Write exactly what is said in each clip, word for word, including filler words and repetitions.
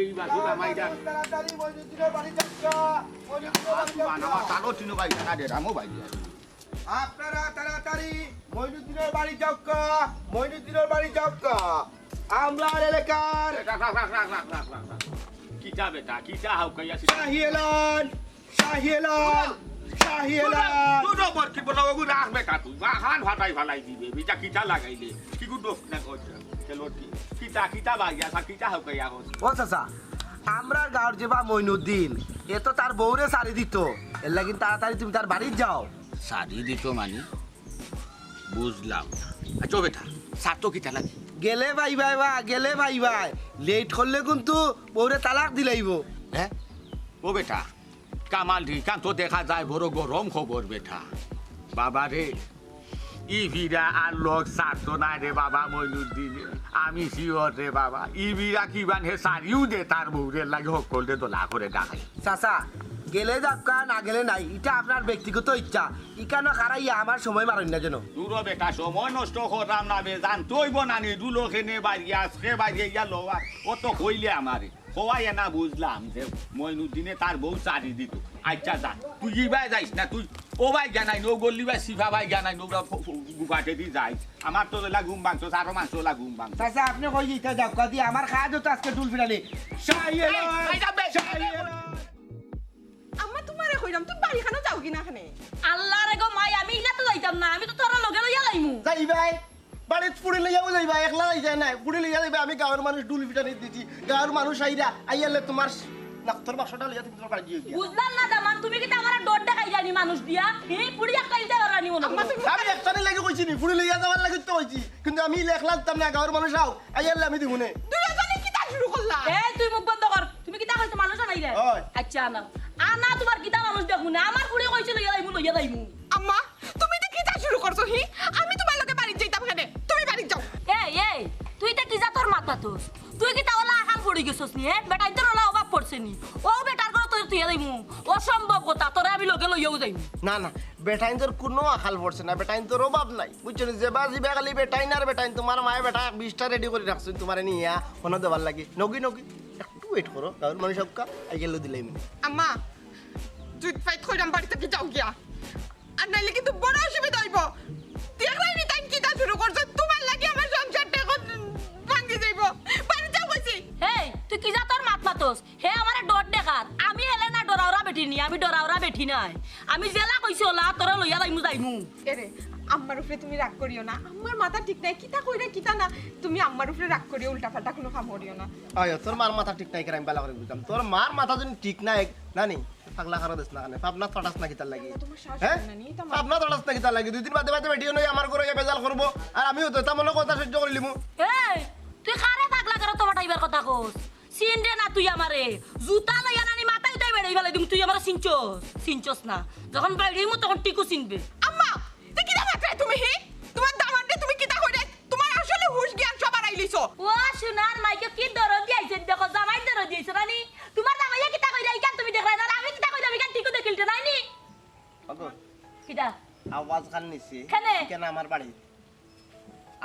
এই বাসু জামাই যা। তাড়াতাড়ি মইনুদ্দিনের বাড়ি যাউক্কা। মইনুদ্দিনের বাড়ি যাউক্কা। আমার তালো চিনো ভাই, না রে, রামও ভাই। আপনারা তাড়াতাড়ি মইনুদ্দিনের বাড়ি যাউক্কা। মইনুদ্দিনের বাড়ি যাউক্কা। আমরার এলাকার রাখ, রাখ, রাখ। কিতা বেটা, কিতা হাউকাইয়া ছিল? শাহী এলান, শাহী এলান, শাহী এলান। তুই তো বরকি বলা, ওগু রাখ বেটা তুই। বাহান ফাটাই ফালাই দিবে। বেটা কিতা লাগাইলে? কি গুড না করছে? চলো কি? কিতা, কিতা বাগিয়া, সা কিতা হাউকাইয়া হচ্ছে? ও চাচা, আমরার গাঁওর যে বা মইনুদ্দিন, এ তো তার বউরে সারি দিত। এর লাগি তাড়াতাড়ি তুমি তার বাড়িত যাও। সারি দিত মানে? বুঝলাম না। আচ্ছা, ও বেটা, সার তো কিতা লাগে? গেলে ভাই ভাই বা, গেলে ভাই ভাই। লেট করলে কিন্তু বউরে তালাক দিলাইবো। হ্যাঁ? ও বেটা, কামাল ঢিকান তো দেখা যায় বড় গরম খবর বেটা। বাবা রে, ই ভিড়া আর লগ সারতো না রে বাবা মইনুদ্দিন। আমি শিওর রে বাবা। ই ভিড়া কি বান হে সারিও দে তার বউরে লাগি হকল দে দলা করে ডাকাই। চাচা, গেলে যাউক্কা, না গেলে নাই, ইটা আপনার ব্যক্তিগত ইচ্ছা। ইকানো খারাইয়া আমার সময় মারইন না যেন। দূর হ বেটা, সময় নষ্ট করলাম না বে, জানতে অইবো না নি, দুলো খেনে বাড়ি আজকে বাড়ি ইয়া লওয়া, ও তো কইলে আমারে। কওয়াই না বুঝলাম যে মইনুদ্দিনে তার বউ সারি দিত। আচ্ছা যা, তুই ইবায় যাইস না, তুই ও ভাই জানাই নো, গল্লি ভাই সিফা ভাই জানাই নো, ওরা ফ-, ফ-, গুফাতে দি যাই। আমার তো ওলা ঘুম ভাঙতো, আরো মাংস ওলা ঘুম ভাঙতো। চাচা, আপনি কই ইতা যাউক্কা দি, আমার কাজ তো আজকে ডুল ফিরানি। শাহী এলান, এই, এই, এই, শাহী এলান। আম্মা, তোমারে কইরাম, তুমি বাড়ি খানো যাওগি না কেনে? আল্লাহ রে গো মাই, আমি ইলা তো যাইতাম না, আমি তো তোরা লগে লইয়া যাইমু। যাই ভাই, বাড়িত ফুড়ি লইয়াও যাইবা, একলা যাইতা নায়, ফুড়ি লইয়া যাইবা। আমি গাঁওর মানুষ ডুল ফিটানি দিছি, গাঁওর মানুষ আইরা, আইয়ালে তোমার নাকতর বাক্সটা লইয়া তুমি তোমার বাড়ি গিয়া। বুঝলাম না দামান, তুমি কিতা আমারে ডর দেখাইরায় নি মানুষ দিয়া? হি, ফুড়ি একটা ইলতে পারানি মনে করো। আমি একটানি লাগি কইছি নি, ফুড়ি লইয়া যাওয়ার লাগি তো কইছি, কিন্তু আমি একলা যাইতাম না, গাঁওর মানুষ আও, আইয়ালে আমি দিমু নে। দুইজনে কিতা শুরু করলা? এই তুই মুখ বন্ধ কর, তুমি কিতা কইছো মানুষ আনাইলে? ওই। আচ্ছা আনা, আনা তোমার কিতা মানুষ দেখমু না, আমার ফুড়ি কইছে লইয়া যাইমু, লইয়া যাইমু। আম্মা, তুমি ইতা কিতা শুরু করছো, হি? আমি তোমার লগে বাড়িত যাইতাম কেনে? তুমি বাড়িত যাও। এই, এই, তুই ইতা কি জাতর মাত মাতস? তুই কিতা ওলা আকাল পড়ি গেছস নি, হে? বেটাইন্তর ওলা অভাব পড়ছে নি? ও বেটার ঘরো তোরে থইয়া যাইমু? অসম্ভব কথা, তোরে আমি লগে লইয়াও যাইমু। না, না, বেটাইন্তর কুনু আকাল পড়ছে না, বেটাইন্তর অভাব নাই। বুঝছো নি? যেবা যিবা খালি বেটাইন আর বেটাইন, তোমার মায়ে বেটা বিশটা রেডি করি রাখছইন তোমারে নিয়া, হনো দেবার লাগি। নগি, নগি, একটু ওয়েট করো, গাঁওর মানুষ আউক্কা, আইগেলো দিলাইমু নে। আম্মা, জুত ফাইট কইরাম বাড়ি থাকি যাও গিয়া। আর নাইলে কিন্তু বড় অসুবিধা অইবো। দেখরায় নি তাইন কিতা শুরু করছে, তোমার লাগি আমার সংসারটা এখন ভাঙ্গি যাইবো। বাড়ি যাও কইছি। এই, তুই কি জাতর মাত মাতস? হে আমারে ডর দেখার। আমি হেলে না ডরাওরা বেটি নি, আমি ডরাওরা বেটি নায়। আমি যেলা কইছি ওলা, তোরে লইয়া যাইমু, যাইমু। এরে, আম্মার উপরে তুমি রাগ করিও না। আম্মার মাথা ঠিক নাই, কিতা কইরা কিতা না। তুমি আম্মার উপরে রাগ করিও, উল্টাপাল্টা কুনু কাম করিও না। আয়, তোর মার মাথা ঠিক নাই, কেন আমি বালা করি বুঝলাম। তোর মার মাথা যদি ঠিক নাই, নানি, পাগলা কারো দেশ না কেনে? পাবনা তটাস না কিতার লাগি? আম্মা, তোমার শ্বাস হ্যাঁ? হয় না নি, তোমার পাবনা তটাস না কিতার লাগি? দুই দিন বাদে বাদে বেটি অইয়া আমার ঘরো আইয়া বেজাল করবো, আর আমিও তো তেমন কথা সহ্য করিলিমু। এই, তুই কারে পাগলা কারো তো পাঠাইবার কথা কস? চিনরে না তুই আমারে। জুতা লইয়া নানি মাথায় উঠাই বেড়াই ফেলাই দিমু, তুই আমারে চিনছস? চিনছস না। যখন বাইরেইমু তখন টিকু চিনবে। আম্মা, তে কিতা মাতরায় তুমি, হি? তোমার দামান্দরে তুমি কিতা কইরায়? তোমার আসলে হুশ জ্ঞান সব হারাইলিছো। ও সোনার মাইকে কি দরদি আইছে, দেখো, জামাই দরদি আইছে নানি? তোমার জামাইয়ে কিতা কইরা, ইখান তুমি দেখরায় না, আর আমি কিতা কইরাম, ইখান টিকু দেখিলতে নায় নি? ওগো, কিতা? আওয়াজ কান নিছে। কেনে? কেন আমার বাড়ি?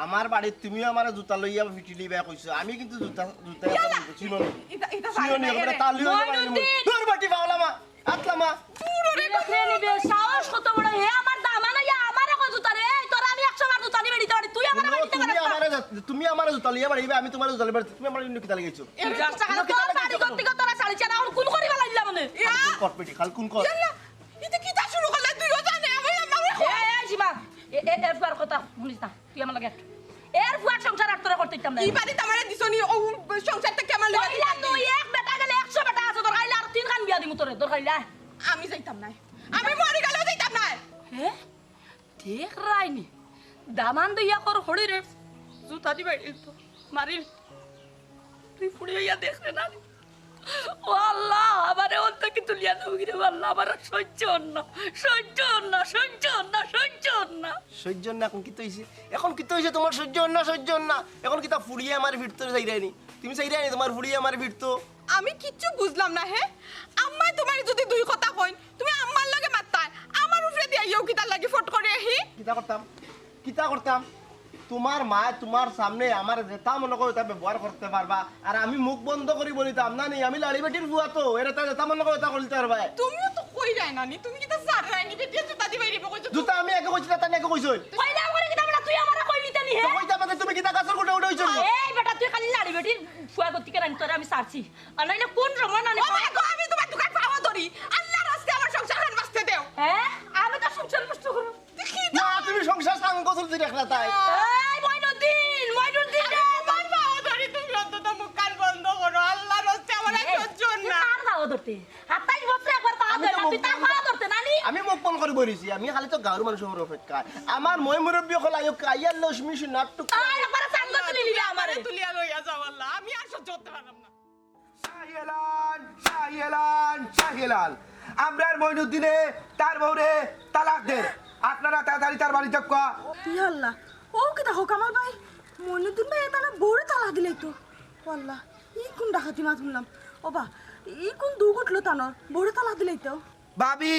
আমার বাড়িত তুমিও আমারে জুতা লইয়া ফিটিলিবায় কইছো। আমি কিন্তু জুতা, জুতা ইয়াল্লা! চিনো নি। ইতা, ইতা চিনো নি, জানি না, এবারে এরে। তালিও লইয়া মইনুদ্দিন! দূর বাটি পাওলা মা, আতলা মা। দূর ওরে বাবা। নিবে, সাহস কত বড়? হে আমার দামান অইয়া আমারে কয় জুতা রে। এই তোরে আমি একশো বার জুতা নিবে দিতে পারি। তুই আমারে শুনো, বাড়িতে তুমি পারস না। আমারে জুত-, তুমি আমারে জুতা লইয়া বাড়িবে, আমি তোমারে জুতা লইয়া বাড়ি, তুমি আমারে ইন্নু কিতা লাগাইছো? এই ইন্নু কিতা লাগাইছো? তোরা ছাড়িছে না, এখন খুন করিবা লাগিলা মানে। ইয়া! খাল খুন কর, বেটি, খাল খুন কর। ইয়াল্লা! ইতা কিতা শুরু করলা? তুইও জানে, আমি, আমি, এ, এ, সীমা, এ, এ, এর পর কথা শুনিস না, তুই আমার লগে আয়। এর পর সংসার আর তোরে করতে দিতাম না। ই বাড়িত আমারে দিছো নি, ও সংসার থাকি আমার লগে কইলাম দিতাম তুই নি। এক বেটা গেলে একশো বেটা আছে, তোর খাইলে আর তিন খান বিয়া দিমু তোরে, তোর খাইলে আয়। আমি যাইতাম না। আমি মরি গেলেও যাইতাম না। হে? দেখরায় নি? দামান দইয়া কর হড়ি রে। জুতা দি বাইরে তো। মারিল। তুই ফুড়ি অইয়া দেখরে না। ও আল্লাহ, আমারে অন্তকি তুলিয়া নেওগি রে আল্লাহ, আমার আর সহ্য অর না, সহ্য অর না, সহ্য অর না, সহ্য অর না। সহ্য অর না, এখন কিতা অইছে? এখন কিতা অইছে তোমার সহ্য অর না, সহ্য অর না? এখন কিতা ফুড়িয়ে আমার ফিরতো চাইরায় নি? তুমি চাইরায় নি তোমার ফুড়িয়ে আমার ফিরতো? আমি কিচ্ছু বুঝলাম না, হে? আম্মায় তোমারে যদি দুই কথা কইন, তুমি আম্মার লগে মাততায়, আমার উপরে দিয়া ইয়ো কিতার লাগি ফট করি আহি? কিতা করতাম? কিতা করতাম? তুমার মায় তুমার সামনে আমারে যেতা মনো করে অতা ব্যবহার করতে পারবা, আর আমি মুখ বন্ধ করি বলিতাম না নি, আমি লাড়ি বেটির ফুয়া তো, এরে তা যেতা মনো করে অতা করিতে পারবায়। তুমিও তো কইরায় নানি, তুমি কিতা জানরায় নি, বেটিয়ে জুতা দিবাই দিব কইছো। জুতা আমি আগে কইছি না, তাই আগে কইছইন। কইলাম করে কিতা বেটা, তুই আমারে কইলি তা নি, হে? তো কইতাম না, তুমি কিতা গাছর গুটা উঠাইছো নি? এই বেটা, তুই খালি লাড়ি বেটির ফুয়া গতিকে রানি তোরে আমি ছাড়ছি। আর নাইলে কোন সময় নানি ও মাই গো, আমি তুমার দুখান পাও ধরি। আল্লার রাস্তে আমার সংসার খান বাঁচতে দেও। হে? আমি তো সংসার নষ্ট করমু। না, তুমি সংসার সাঙ্গ চলতে দেখ না তাই। এই মইনুদ্দিন, মইনুদ্দিন রে, তুমার পাও ধরি, তুমি অন্তত মুখ কান বন্ধ করো। আল্লার রাস্তে আমার আর এই, সহ্য অর তুই না। কার পাও ধরতে? সাতাইশ বছরে একবার পাও ধরে না, তুই তার পাও ধরতে না নি? আমি মুখ বন্ধ করি বই রইছি, আমি খালি তো গাঁওর মানুষ অপেক্ষা। আমার ময় মুরব্বি অকল আইও, আইয়ার লক্ষ্মী সোনার টুকরা। আয়, একবারে সাঙ্গ তুলি নিলে আমারে। তুলিয়া লইয়া যাও আল্লাহ, আমি আর সহ্য করতে পারলাম না। শাহ এলান, শাহ এলান, শাহ এলান। আমরার মইনুদ্দিনে তার বউরে তালাক দের। আপনারা তাড়াতাড়ি তার বাড়ি যাউক্কা। ইয়া আল্লাহ, ও কিতা কও কামাল ভাই? মইনুদ্দিন ভাইয়ে তান বউরে তালাক দিলাইতো। ও আল্লাহ, ই কোন ডাকাতি মাত হুনলাম? ও বা, ই কোন দুখ উঠলো তানর? বউরে তালাক দিলাইতো? ভাবি,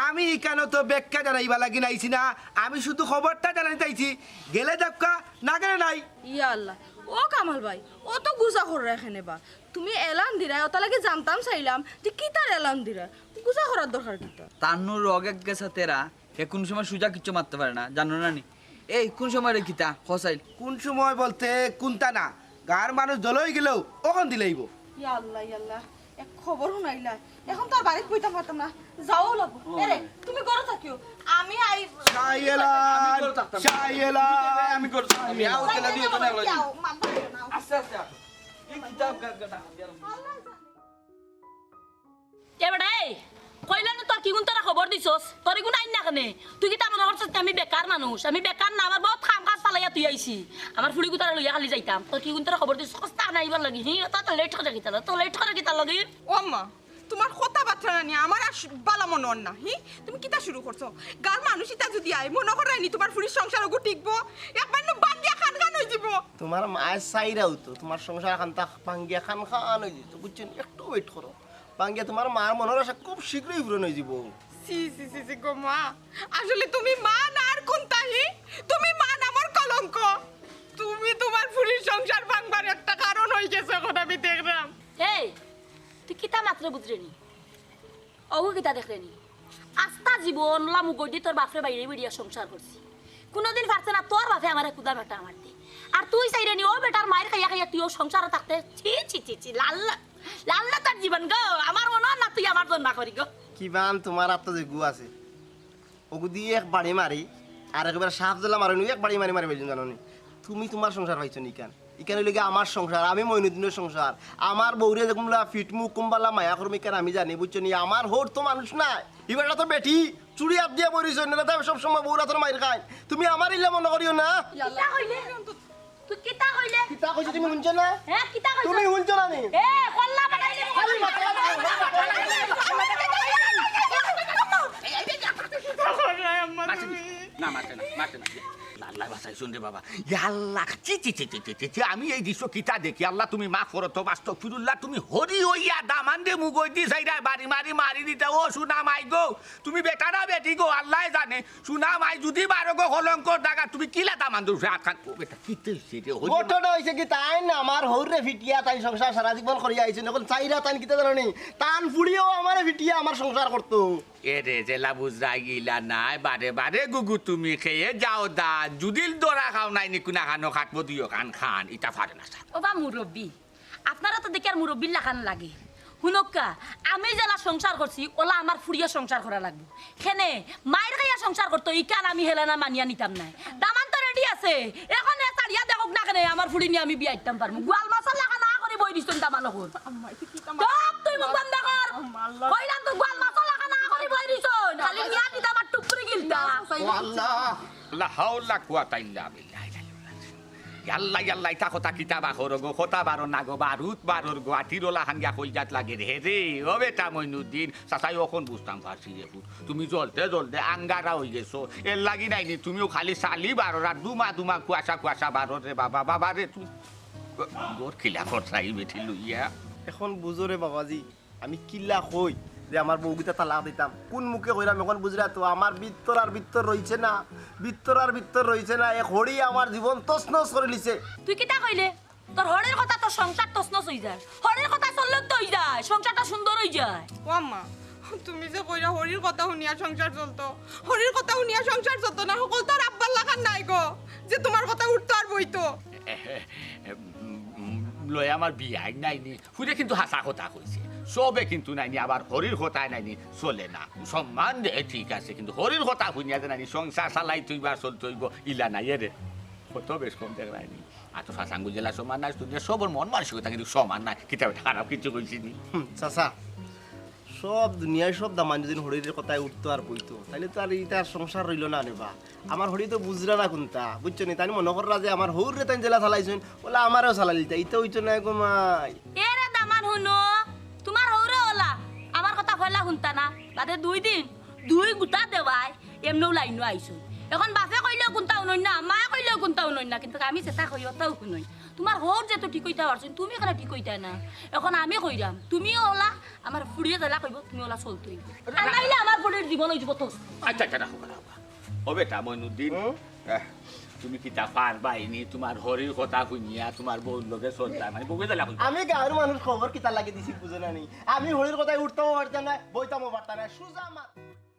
আমি ইখানো তো ব্যাখ্যা জানাইবার লাগি আইছি না, আমি শুধু খবরটা জানাইতে আইছি। গেলে যাউক্কা, না গেলে নাই। ইয়া আল্লাহ, ও কামাল ভাই, অত গুছা কররায় কেনে বা? তুমি এলান দিরায়, অতার লাগি জানতাম চাইলাম যে কিতার এলান দিরায়, গুছা করার দরকার কিতা? তার নু রগ এক গেছা তেরা, হে কুন সময় সুজা কিচ্ছু মাততে পারে না, জানো না নি? এই কুন সময় রে কিতা, কও চাইন। কুন সময় বলতে কুন্তা না, গাঁওর মানুষ দল অই গেলেও অখন দিলাইবো। ইয়া আল্লাহ, ইয়া আল্লাহ, এক খবর হুনাইলা। অখন তো আর বাড়িত বইতাম পারতাম না, যাওয়াউ লাগবো। এরে, তুমি ঘরো থাকিও, আমি আই। শাহ এলান, আমি ঘরো থাকতাম। শাহ এলান। আমি ঘরো থাকতাম। আমি আও, গেলে দিও তো না, যাও, মাথা না। আস্তে আস্তে আও। এই কিতাব গা-, গা-, গা-, এ বেটা, এই, কইলাম না তোর কিগুন তোরা খবর দিছস? তোর ইগুন আইন না কেনে? তুই কিতা মনো করছস যে আমি বেকার মানুষ? আমি বেকার না, আমার বউত কাম কাজ ফালাইয়া থুই আইছি। আমার ফুড়ি গুতারে লইয়া খালি যাইতাম। তোর কিগুন তোরা খবর দিছস? কস্তা না আইবার লাগি, হি? অত, অত লেট করে কিতা লাগি? অত লেট করে কিতা লাগি? ও আম্মা, তুমার কথাবার্তা নানি আমার আর বালা মনো অর না, হি? তুমি কিতা শুরু করছো? গাঁওর মানুষ ইতা যুদি আয়, মনো কররায় নি তুমার ফুড়ির সংসার অগু টিকবো? একবার নু ভাঙ্গিয়া খান খান অইযিবো। তুমার মায় চাইরাউ তো, তুমার সংসার খানতা ভাঙ্গিয়া খান খান অইযিতো, বুঝছো নি? একটু wait করো। ভাঙ্গিয়া তুমার মার মনর আশা খুব শীঘ্রই পূরণ অইযিবো। ছি, ছি, ছি, ছি গো মা, আসলে তুমি মা না আর কুন্তা হি? তুমি মা নামর কলঙ্ক। তুমি তুমার ফুড়ির সংসার ভাঙবার একটা কারণ অইগেছো, অখন আমি দেখরাম। এই, তুই কিতা মাতরে বুঝরে নি? অগু কিতা দেখরে নি? আস্তা জীবন অলা মুগদি তোর বাফরে বাইড়াই বাইড়াইয়া সংসার করছি। কুনুদিন পারছে না তোর বাফে আমারে কুদার বাটা মারতে। আর তুই চাইরে নি, অউ বেটার মাইর খাইয়া খাইয়া তুই অউ সংসারো থাকতে। ছি, ছি, ছি, ছি, লাল্লা, লাল্লা তোর জীবন গো। আমার মনো অর না তুই আমার জন্য করি গো। কিবান তুমার আতো যে গু আছে, অগুদি এক বাড়ি মারি, আর একবার সাফ জলা মারি নু, এক বাড়ি মারি মারি বেলছইন, জানো নি? তুমি তুমার সংসার পাইছো নি ইখান? ইখান অইলো গি আমার সংসার, আমি মইনুদ্দিনর সংসার। আমার বউরে যেকুমলা ফিটমু, কুম্বালা মায়া করমু ইখান আমি জানি, বুঝছো নি? আমার হউর তো মানুষ নায়, ইবার তো বেটি, চুড়ি আত দিয়া বই রইছো, নাইলে তাই সব সময় বউর আতর মাইর খায়। তুমি আমার ইলা মনো করিও না। কিতা কইলে? তুই কিতা কইলে? কিতা কইছি তুমি হুনছো না? হে, কিতা কইছ? তুমি হুনছো না নি? এ, কল্লা বানাইলে খালি মাথা লাগা। মারছে না, মারছে না, মারছে না। আল্লাহ বাঁচাইছইন রে বাবা। ইয়া আল্লাহ, ছি, ছি, ছি, আমি এই দৃশ্য কিতা দেখি? আল্লাহ, তুমি মাফ করো তো, আস্তাগফিরুল্লাহ, তুমি হরি অইয়া দামান্দে মুগদি চাইরায় বাড়ি মারি মারি দিতা। ও সোনা মাই গো, তুমি বেটা না বেটি গো, আল্লায় জানে। সোনা মাই যুদি বারো গো কলঙ্কর দাগা, তুমি কিলা দামান্দর উপরে আত খান? ও বেটা, কিতা অইছে রে? হরি ঘটনা অইছে কি, তাইন আমার হউররে ফিটিয়া তাইন সংসার সারা জীবন করিয়া আইছইন, অখন চাইরা তাইন কিতা জানো নি? তান ফুড়িয়েও আমারে ফিটিয়া আমার সংসার করতো। এরে জেলা বুঝরায় ইলা নায়, বারে বারে গুগু তুমি খেয়ে যাও দা, যুদি ধরা খাও নাই নি কুনা খানো খাটবো দুইও খান খান, ইতা পারে না স্যার। ও বা মুরব্বি, আপনারা তো দেখিয়ার মুরব্বির লাখান লাগে। হুনউক্কা, আমি যেলা সংসার করছি, অলা আমার ফুড়িয়ে সংসার করা লাগবো। কেনে, মাইর খাইয়া সংসার করতো, ইখান আমি হেলানা মানিয়া নিতাম নায়। দামান তো রেডি আছে, অখন হে ছাড়িয়া দেখউক না কেনে, আমার ফুড়ি নিয়া আমি বিয়া দিতাম পারমু। গোয়াল মাছর লাখান আ করি বই দিছইন দামান অখন। আম্মা, ইতা কিতা মাত? চুপ, তুই মুখ বন্ধ কর। আম্মা, আল্লাহ। কইলাম তো গোয়াল মাছর লাখান আ করি বই দিছইন। খালি নিয়া দিতা আমার টুকরি গিলতা। ও আল্লাহ। লা হাওলা কুওয়াতা ইল্লা বিল্লাহ। ইয়াল্লা, ইয়াল্লা, ইতা কথা কিতা বা করো গো, কথা বারো না গো, বারুদ বারোর গো, আটির ওলা খান গিয়া কইজাত লাগে রে, হে রে, ও বেটা মইনুদ্দিন, চাচাই অখন বুঝতাম পারছি রে পুত। তুমি জ্বলতে জ্বলতে আঙ্গারা অইগেছো, এরলাগি নায় নি, তুমিও খালি চালি বারোর আর দুমা দুমা কুয়াশা কুয়াশা বারোর রে বাবা, বাবা রে, তুমি ঘর কিলা করছাই বেটি লইয়া। অখন বুঝো রে বাবাজি, আমি কিলা কই, যে আমার বউগিতা তালাক দিতাম। কুন মুখে কইরাম অখন বুঝরায় তো? আমার ভিতর আর ভিতর রইছে না, ভিতর আর ভিতর রইছে না। এক হড়ি আমার জীবন তছনছ করিলিছে। তুই কিতা কইলে? তোর হড়ির কথা তোর সংসার তছনছ অইযায়, হড়ির কথা চললে তো অইযায়, সংসারটা সুন্দর অইযায়। ও আম্মা, তুমি যে কইরা হড়ির কথা হুনিয়া সংসার চলতো, হড়ির কথা হুনিয়া সংসার চলতো না, হকল তো আর আব্বার লাখান নায় গো, যে তুমার কথা উঠতো আর বইতো। লয় আমার বিয়াই নায়নি, হুনে কিন্তু হাছা কথা কইছে। সবে কিন্তু নায়নি, আবার হড়ির কথায় নায়নি চলে না। সম্মান দে, ঠিক আছে, কিন্তু হড়ির কথা হুনিয়া যে নায়নি সংসার চালাইতে অইবো আর চলতে অইবো, ইলা নায় রে। কত বেশ কম দেখ নায়নি। আর তো ফাসাঙ্গু জেলা সমান নায়, দুনিয়ার সবর মন মানসিকতা কিন্তু সমান নায়। কিতা বেটা খারাপ কিছু কইছি নি? হুম, চাচা, সব দুনিয়ার সব দামান যদি হড়ির কথায় উঠতো আর বইতো, তাইলে তো আর ইতার সংসার রইলো না রে বা। আমার হড়ি তো বুঝরা না কুনতা, বুঝছো নি? তাইন মনো কররা যে আমার হউররে তাইন জেলা চালাইছইন, অলা আমারেও চালাইলিতা, ইতা অইতো নায় গো মাই। এরে দামান হুনো, তুমার হউরে অলা আমার কথা পয়লা হুনতা না, বাদে দুই দিন দুই গুতা দেওয়ায় এমনেউ লাইনো আইছইন। অখন বাপে কইলেও কুনতা হুনইন না, মায়ে কইলেও কুনতা হুনইন না, কিন্তু আমি যেতা কই অতাউ হুনইন। তুমার হউর যেতা ঠিক অইতা পারছইন, তুমি কেনে ঠিক অইতায় না? অখন আমি কইরাম, তুমিও অলা, আমার ফুড়িয়ে যেলা কইবো, তুমি অলা চলতে অইবো। আর নাইলে আমার ফুড়ির জীবন অইযিবো তছনছ। আচ্ছা, আচ্ছা, রাখো, রাখো। ও বেটা মইনুদ্দিন, হুম? আহ, তুমি কিতা পারবায়নি, তুমার হড়ির কথা হুনিয়া, তুমার বউর লগে চলতায়, মানে বউয়ে যেলা কইবো। আমি গাঁওর মানুষ, খবর কিতার লাগি দিছি বুঝো না নি? আমি হড়ির কথায় উঠতামও পারতাম নায়, বইতামও পারতাম নায়, সুজা মাত।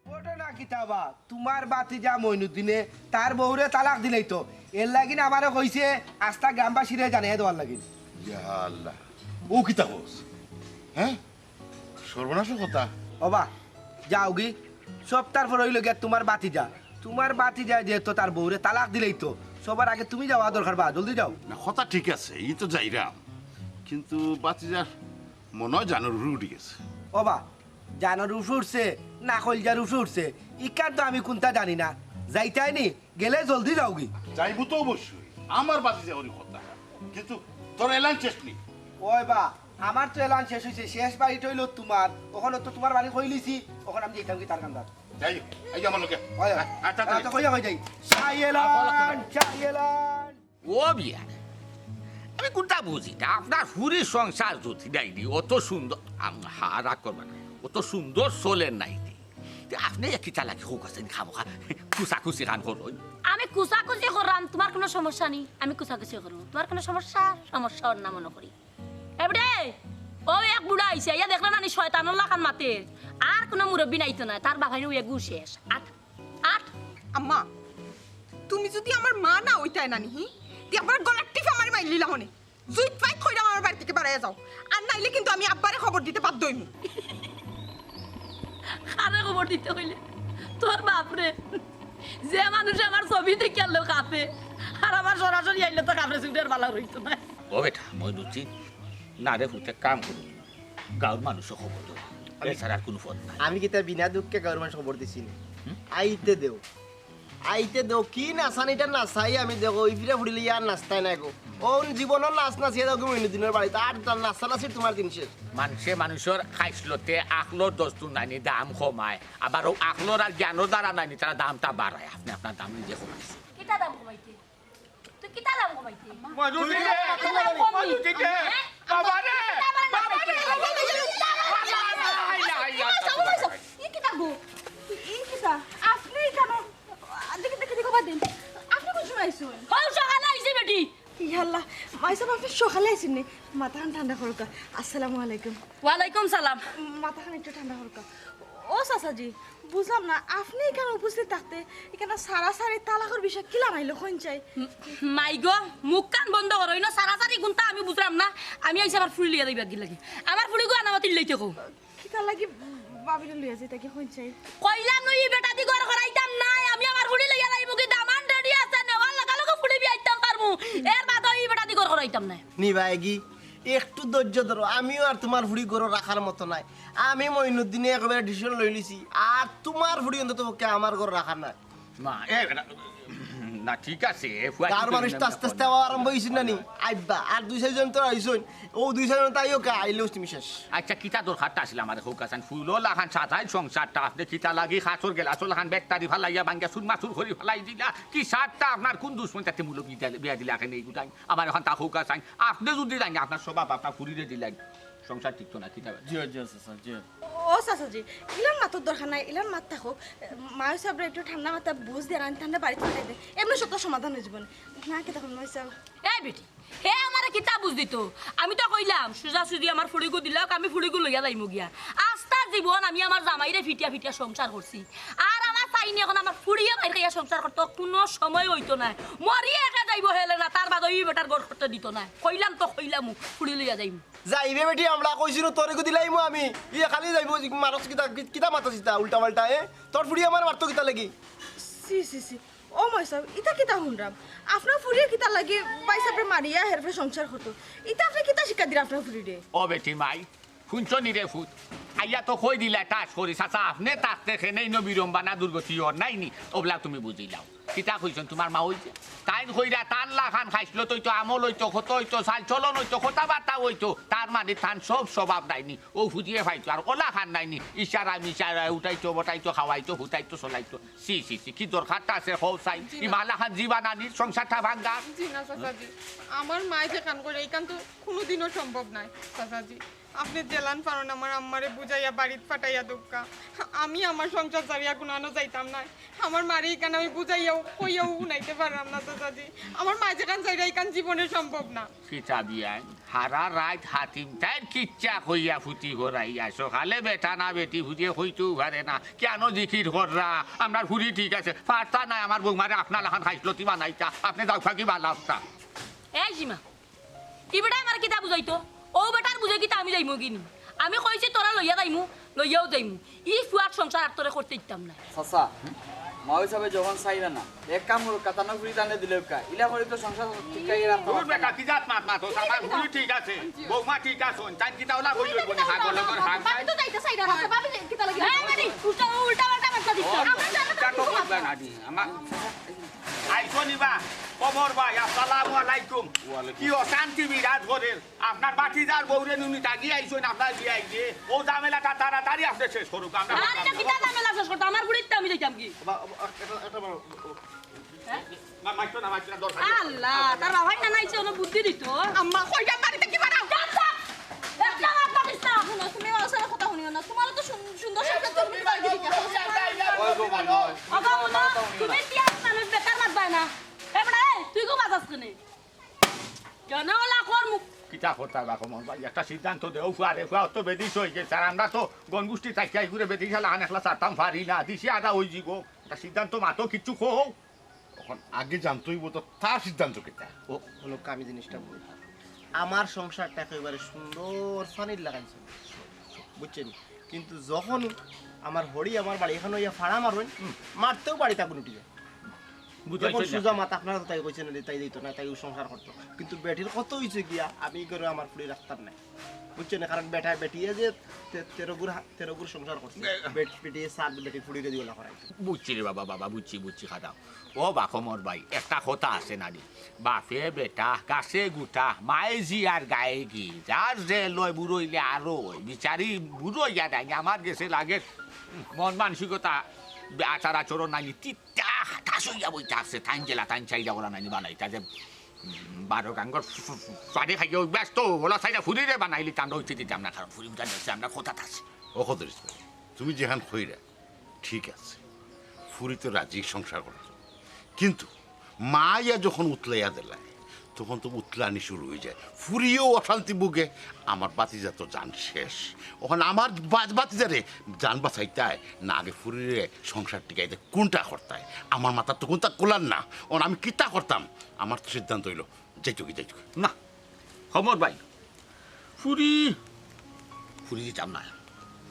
ঘটনা কিতা বা? তুমার ভাতিজা মইনুদ্দিনে তার বউরে তালাক দিলাইতো, এরলাগি আমারে কইছে আস্তা গ্রামবাসীরে জানাইয়া দেওয়ার লাগি। ইয়া আল্লাহ, অউ কিতা কস? হ্যাঁ, সর্বনাশর কথা। ওবা, যাওগি, সবতার পর অইলো গিয়া তুমার ভাতিজা। তুমার ভাতিজায় যেহেতু তার বউরে তালাক দিলাইতো, সবার আগে তুমি যাওয়া দরকার বা, জলদি যাও। না, কথা ঠিক আছে, ই তো যাইরাম, কিন্তু ভাতিজার মনো অয় জানর উপরে উঠি গেছে। ওবা, জানর উপরে উঠছে না কইলজার উপরে উঠছে, ইখান তো আমি কুনতা জানি না। যাইতায় নি, গেলে জলদি যাওগি। যাইমু তো অবশ্যই, আমার ভাতিজা অরি কথা, কিন্তু তোর এলান শেষ নি। ওই বা, আমার তো এলান শেষ অইছে, শেষ বাড়িটা অইলো তুমার, অখন তো তুমার বাড়ি কইলিছি, অখন আমি যাইতামগি তার কান্দাত। যাই, এই আমার লগে। ওই, ওই, আ-, আ-, তাড়াতাড়ি। তো কইয়া কই যাই। চাই এলান, চাই এলান। ও বিয়াই, আমি কুনতা বুঝি না, আপনার ফুড়ির সংসার যদি নায়নি, অত সুন্দর, আম, হা, রাগ করবা না, অত সুন্দর চলের নায়নি। তে আপনে এক কিতা লাগি কউক্কা চাইন খামোখা কুচাকুচি খান করইন। আমি কুচাকুচি কররাম, তুমার কুনু সমস্যা নি, আমি কুচাকুচি করমু। তুমার কুনু সমস্যা? সমস্যা অর না মনো করি। এবারে, অউ এক বুড়া আইছে, ইয়া দেখরায় না নি শয়তানর লাখান মাতের। আর কুনু মুরব্বি নাইতো নায়, তার বাফাইনও এগু শেষ। আট, আট। আম্মা, তুমি যদি আমার মা না অইতায় না নি, তে আব্বার গলার টিপা মারি মাইল্লিলাম অনে। জুইত ফাইত কইরাম আমার বাড়ি থাকি বারাইয়া যাও, আর নাইলে কিন্তু আমি আব্বারে খবর দিতে বাধ্য অইমু। কারে খবর দিতে কইলে? তোর বাফরে। যে মানুষ আমার ছবি দেখিয়া লো কাঁপে, আর আমার সরাসরি আইলে তো কাঁপে ছুটের বালা রইতো না। ও বেটা, মইনুদ্দিন, না রে পুত, এক কাম করো, গাঁওর মানুষরে খবর দেও, আমি এছাড়া আর কুনু পথ নাই। আমি কিতা বিনা দুঃখে গাঁওর মানুষরে খবর দিছি নি? হুম? আইতে দেও, আইতে দেও, কি নাচানিটা নাচাই আমি দেখো, ওই ফিরা ফুড়িলে ইয়ার নাচতায় না গো। অউ জীবনর নাচ নাচিয়া দেখো মইনুদ্দিনর বাড়িত, আর তার নাচানাচির তুমার দিন শেষ। মানষে মানষর খাইছলতে আকলর দস্তুর নায়নি দাম কমায়, আবার অউ আকলর আর জ্ঞানর দ্বারা নায়নি তারা দামটা বাড়ায়। আপনে আপনার দাম নিজে কমাইছে। কিতা দাম কমাইতে? তুই কিতা দাম কমাইতে? মইনুদ্দিনে, কিতা দাম কমনি? মইনুদ্দিনে, হ্যাঁ? বাবা রে, বাবা রে, বাবা রে। ই কিতা গো? ই কিতা? আপনে কেনে? দেখি, দেখি, দেখি, বাদ দিন। আপনে কুন সময় আইছইন? হউ, সকালে আইছি বেটি। ইয়া আল্লাহ, মাইসাব, আপনে সকালে আইছইন নি? মাথাখান ঠান্ডা করউক্কা। আসসালামু আলাইকুম। ওয়ালাইকুম সালাম। মাথাখান একটু ঠান্ডা করউক্কা। ও চাচাজি, বুঝলাম না, আপনে ইখানো উপস্থিত থাকতে ইখানো সারাসারি তালাকর বিষয় কিলা মাইলো কইন চাই? মাই গো, মুখখান বন্ধ করো, ইনো সারাসারি কুনতা আমি বুঝরাম না। আমি আইছি আমার ফুড়ি লইয়া যাইবাগি লাগি। আমার ফুড়িগু আনা মাতির লইতে কও। কিতার লাগি ভাবিরে লইয়া যাইতাগি কইন চাই? কইলাম নু ই বেটাদি ঘর করাইতাম নায়, আমি আমার ফুড়ি লইয়া যাইমুগি, দামান রেডি আছে, নেওয়ার লগে লগে ফুড়ি বিয়াইতাম পারমু, এর বাদে ই বেটাদি ঘর করাইতাম নায়। নিবায়গি, একটু ধৈর্য ধরো, আমিও আর তুমার ফুড়ি ঘরো রাখার মতো নায়। আমি মইনুদ্দিনে একেবারে decision লইলিছি, আর তুমার ফুড়ি অন্তত পক্ষে আমার ঘরো রাখার নায়। না, এ, না, না, ঠিক আছে, এ, ফুয়া তার কিন্তু মানুষ তো এমনি আস্তে আস্তে করে। আওয়া আরম্ভ অইছে না নি? আইবা, আর দুই চাইরজন তো আইছইন, অউ দুই চাইরজন তো আইউক্কা, আইলেউ তুমি শেষ। আচ্ছা, কিতা দরকারটা আছিল আমারে কউক্কা চাইন? ফুলর লাখান সাজাইল সংসারটা, আপনে কিতা লাগি কাচর গেলাসর লাখান বেত্তারি ফালাইয়া ভাঙ্গিয়া চুরমাচুর করি ফালাই দিলা? কি স্বার্থটা আপনার? কুন দুশমন তাতে মুরব্বি বিয়া দিলা কেনে ইগুটাইন? আমারে অখানতা কউক্কা চাইন। আপনে যদি যাইন, আপনার স্বভাব আপনার ফুড়িরে দিলাইন। সংসার টিকতো না, কিতা? জি অয়, জি অয়, চাচা, জি অয়। ও চাচাজি, ইলান মাতর দরকার নাই, ইলান মাত থাকউক। মাই সাবরে একটু ঠান্ডা মাথায় বুঝ দিয়া রান ঠান্ডা বাড়িত পাঠাই দে, এমনে সব তো সমাধান অইযিবো নে। না কিতা কইন মাই সাব? এই বেটি, হে আমারে কিতা বুঝ দিতো? আমি তো কইলাম সুজা সুজি আমার ফুড়িগু দিলাউক, আমি ফুড়িগু লইয়া যাইমু গিয়া। আস্তা জীবন আমি আমার জামাইরে ফিটিয়া ফিটিয়া সংসার করছি, আর আমার চাইনি অখন আমার ফুড়িয়ে মাইর খাইয়া সংসার করতো, কুনু সময় অইতো নায়। মরিয়া একা যাইবো হেলে না, তার বাদে ই বেটার ঘর করতে দিতো নায়। কইলাম তো কইলামউ, ফুড়ি লইয়া যাইমু। যাইবে বেটি, আমরা কইছি না তোরে গো দিলাইমু আমি। ইয়ে খালি যাইবো, মারস কিতা, কি-, কিতা মাতস ইতা উল্টা পাল্টা, এ? তোর ফুড়ি আমার মারতো কিতা লাগি? ছি ছি ছি, ও মাই সাব, ইতা কিতা হুনরাম? আপনার ফুড়িয়ে কিতা লাগি মাই সাবরে মারিয়া হেরফে সংসার করতো? ইতা আপনে কিতা শিক্ষা দিরা আপনার ফুড়িরে? ও বেটি মাই, হুনছো নি রে ফুত? আইয়া তো কই দিলা ঠাস করি, চাচা, আপনে থাকতে কেনে ইনো বিড়ম্বনা দুর্গতি অর নায় নি, অবলা তুমি বুঝিলাও। কিতা কইছইন তুমার মা অইছে? তাইন কইরা তান লাখান খাইছলত অইতো, আমল অইতো, কত অইতো, চাল চলন অইতো, কথাবার্তা অইতো, তার মানে তান সব স্বভাব নায় নি, অউ ফুড়িয়ে পাইতো, আর অলাখান নায় নি, ইশারা মিশারা, উঠাইতো, বঠাইতো, খাওয়াইতো, হুতাইতো, চলাইতো। ছি, ছি, ছি, কি দরকারটা আছে, কও চাই? ই মালাখান জীবা নানির সংসারটা ভাঙ্গার। জি না চাচাজি, আমার মায় যেখান করে, ইখান তো কুনুদিনও সম্ভব নায়। চাচাজি, আপনে যেলান পারইন আমার আম্মারে বুঝাইয়া বাড়িত পাঠাইয়া দেউক্কা। আমি আমার সংসার ছাড়িয়া কুনানো যাইতাম নায়। আমার মারে ইখান আমি বুঝাইয়াও কইয়াও হুনাইতে পাররাম না চাচাজি। আমার মায় যেখান চাইরা ইখান জীবনে সম্ভব না। কিতা বিয়াইন, হারা রাইত হাতিম তাইর কিচ্ছা কইয়া ফুতি করাইয়া, সকালে বেটা না বেটি ফুতিয়ে কইতেও পারে না, কেনে জিকির কররা, আমরার ফুড়ি ঠিক আছে, পারতা নায় আমার বউমারে আপনার লাখান খাইছলতি বানাইতা, আপনে যাউক্কা কি বালা অইতা। এই জিমা, ই বেটায় আমার কিতা বুঝাইতো? অউ বেটার বুঝে কিতা আমি যাইমু গিনি? আমি কইছি তোরে লইয়া যাইমু, লইয়াও যাইমু। ই ফুয়ার সংসার আর তোরে করতে দিতাম নায়। চাচা, মাউই সাবে যখন চাইরা না, এক কাম করউক্কা, তান ফুড়ি তানে দিলাউক্কা, ইলা করি তো সংসার টিকাই রাখতা। দূর বেটা, কি জাত মাত মাতস? আমার ফুড়ি ঠিক আছে, বউমা ঠিক আছে, তাইন কিতা অলা কই লইবো নি? হাগল লগর হাগ নাই। ভাবি তো যাইতে চাইরা না, ভাবি কিতা লাগি? এই মানে, উল্টা, উল্টা পাল্টা মাত দিছ। ও, আমরা জানো ইটা তো কিছু করবে না। না নি, আমার আইছো নি বা? খবর ভাই, আসসালামু আলাইকুম। ওয়ালাইকুম। কি অশান্তি বিরাজ করের? আপনার ভাতিজার বউরে নিয়া তাগি আইছইন, আপনার বিয়াই যে। অউ ঝামেলাটা তাড়াতাড়ি আপনে শেষ করউক্কা। আমরা আরে, কিতা ঝামেলা শেষ করতা? আমার ফুড়িত আমি যাইতাম কি? বা-, বা-, এটা, এটা বা-, হ্যাঁ? মা-, মাইতো না, মাইতো না, দরকার নেই। আল্লাহ, তার বাবায় না নাইছে, অনো বুদ্ধি দিতো। আম্মা, কইরা বাড়িত থাকি বারাও। চুপ থাক। একটা মাত মাতিস না। হুনো, তুমি আমার সাথে কথা হুনিও না। তুমারও তো সুন-, সুন্দর সুন্দর তুমি বাড়ি দিকে। ওই গো, মনে হয়। ওগো, হুনো, তুমি পিয়াস মানুষ বেকার মাত বায় না। এ বেটা, এই, তুই গো বাজাস কেনে? কেনে অলা কর মুখ? কিতা কথা বা কমল ভাই, একটা সিদ্ধান্ত দেও, ফুয়ারে, ফুয়া তো বেদিস অই গেছে, আর আমরা তো গণগোষ্ঠী থাকিয়া ইগুরে বেদিস অলাখান একলা ছাড়তাম পারি না, দিশি আদা অইযিবো, একটা সিদ্ধান্ত মাতো, কিচ্ছু কও। অখন আগে জানতে অইবো তো তার সিদ্ধান্ত কিতা। ও, হুনো, আমি জিনিসটা বলি। আমার সংসারটা একেবারে সুন্দর ফানির লাখান চলে, বুঝছইন? কিন্তু যখন আমার হড়ি আমার বাড়ি এখানো ইয়া ফাড়া মারইন, মারতেও বাড়িত আগুন উঠি যায়। বুঝাইছো যখন না। সুজা মাত আপনারা তো তাই কইছেন যে তাই দিত না, তাই অউ সংসার করতো। কিন্তু বেটির কত অইছে গিয়া, আমি করে আমার ফুড়ি রাখতাম না। বুঝছইন? কারণ বেটা বেটিয়ে যে তে-, তেরো গুর হা-, তেরো গুর সংসার করছে। বে- বেট-, বেটিয়ে সাত বেটি ফুড়িরে দিওলা করাই। বুঝছি রে বাবা, বাবা, বুঝছি, বুঝছি, খারাপ। ও বা কমল ভাই, একটা কথা আছে না রে? বাপে বেটা, গাছে গুটা, মায়ে ঝি আর গায়ে ঘি, যার যে লয় বুড়ো অইলে আরো অয়। বিচারি বুড়ো অইয়া যায়নি, আমার গেছে লাগে মন মানসিকতা, আচার আচরণ নাইনি, তিতা হাতাশ অইয়া বইতা আছে, তাইন জেলা, তাইন চাইরা ওরা নাইনি বানাইতা যে, উম, বারো গাঙ্গর ফু-, ফু-, ফু-, ফাড়ি খাইয়া অভ্যাস তো, ওলা চাইরা ফুড়িরে বানাইলি, তান্ডা অইতে দিতাম না, কারণ ফুড়ি উঠান যাচ্ছে, আমরা কথাত আছে। ও কত রিসপেক্ট, তুমি যেখান কইরা, ঠিক আছে, ফুড়ি তো রাজি সংসার করতো, কিন্তু মা ইয়া যখন উতলাইয়া দিলায়, তখন তো উতলানি শুরু অই যায়, ফুড়িও অশান্তি ভুগে, আমার ভাতিজা তো জান শেষ। অখন আমার বা-, ভাতিজারে জান বাঁচাইতায় না আগে ফুড়িরে সংসার টিকাইতে কোনটা করতায়? আমার মাথাত তো কোনটা কুলার না। অখন আমি কিতা করতাম? আমার তো সিদ্ধান্ত অইলো, যাইতো কি যাইতো কি। না, কমল ভাই, ফুড়ি, ফুড়ি দিতাম না।